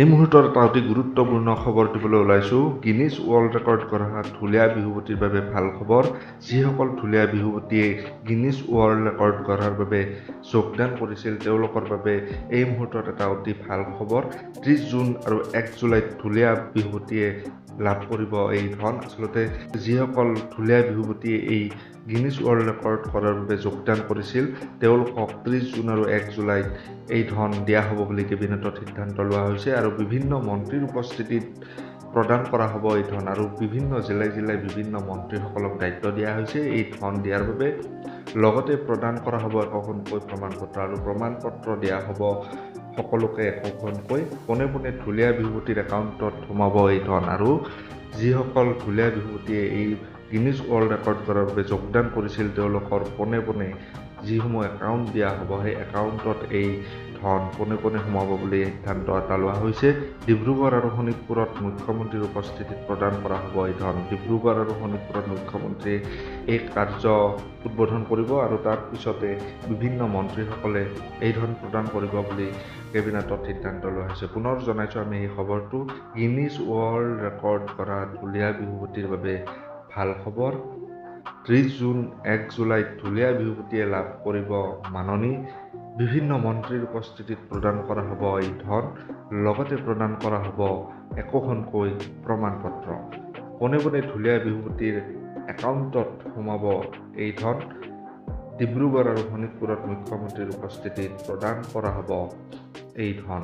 এই মুহূৰ্তত এটা অতি গুৰুত্বপূৰ্ণ খবৰ দিবলৈ ওলাইছোঁ। গিনিজ ৱৰ্ল্ড ৰেকৰ্ড গঢ়া ঢুলীয়া বিহুৱতীৰ বাবে ভাল খবৰ। যিসকল ঢুলীয়া বিহুৱতীয়ে গিনিজ ৱৰ্ল্ড ৰেকৰ্ড গঢ়াৰ বাবে যোগদান কৰিছিল, তেওঁলোকৰ বাবে এই মুহূৰ্তত এটা অতি ভাল খবৰ। 30 জুন আৰু 1 জুলাইত ঢুলীয়া বিহুৱতীয়ে লাভ কৰিব এই ধন। আচলতে যিসকল ঢুলীয়া বিহুৱতীয়ে এই গিনিজ ৱৰ্ল্ড ৰেকৰ্ড কৰাৰ বাবে যোগদান কৰিছিল, তেওঁলোকক 30 জুন আৰু 1 জুলাইত এই ধন দিয়া হ'ব বুলি কেবিনেটত সিদ্ধান্ত লোৱা হৈছে আৰু বিভিন্ন মন্ত্ৰীৰ উপস্থিতিত প্ৰদান কৰা হ'ব এই ধন। আৰু বিভিন্ন জিলাই জিলাই বিভিন্ন মন্ত্ৰীসকলক দায়িত্ব দিয়া হৈছে এই ধন দিয়াৰ বাবে। লগতে প্ৰদান কৰা হ'ব একোখনকৈ প্ৰমাণপত্ৰ আৰু প্ৰমাণপত্ৰ দিয়া হ'ব সকলোকে একোখনকৈ। পোনে পোনে ঢুলীয়া বিহুৱতীৰ একাউণ্টত সোমাব এই ধন। আৰু যিসকল ঢুলীয়া বিহুৱতীয়ে এই গিনিজ ৱৰ্ল্ড ৰেকৰ্ড কৰাৰ বাবে যোগদান কৰিছিল, তেওঁলোকৰ পোনে পোনে যিসমূহ একাউণ্ট দিয়া হ'ব, সেই একাউণ্টত এই ধন পোনে পোনে সোমাব বুলি সিদ্ধান্ত এটা লোৱা হৈছে। ডিব্ৰুগড় আৰু শোণিতপুৰত মুখ্যমন্ত্ৰীৰ উপস্থিতিত প্ৰদান কৰা হ'ব এই ধন। ডিব্ৰুগড় আৰু শোণিতপুৰত মুখ্যমন্ত্ৰীয়ে এই কাৰ্য উদ্বোধন কৰিব আৰু তাৰ পিছতে বিভিন্ন মন্ত্ৰীসকলে এই ধন প্ৰদান কৰিব বুলি কেবিনেটত সিদ্ধান্ত লোৱা হৈছে। পুনৰ জনাইছোঁ আমি এই খবৰটো। গিনিজ ৱৰ্ল্ড ৰেকৰ্ড কৰা ঢুলীয়া বিহুৱতীৰ বাবে ভাল খবৰ। 30 জুন 1 জুলাইত ঢুলীয়া বিহুৱতীয়ে লাভ কৰিব মাননি। বিভিন্ন মন্ত্ৰীৰ উপস্থিতিত প্ৰদান কৰা হ'ব এই ধন। লগতে প্ৰদান কৰা হ'ব একোখনকৈ প্ৰমাণপত্ৰ। পোনে পোনে ঢুলীয়া বিহুৱতীৰ একাউণ্টত সোমাব এই ধন। ডিব্ৰুগড় আৰু শোণিতপুৰত মুখ্যমন্ত্ৰীৰ উপস্থিতিত প্ৰদান কৰা হ'ব এই ধন।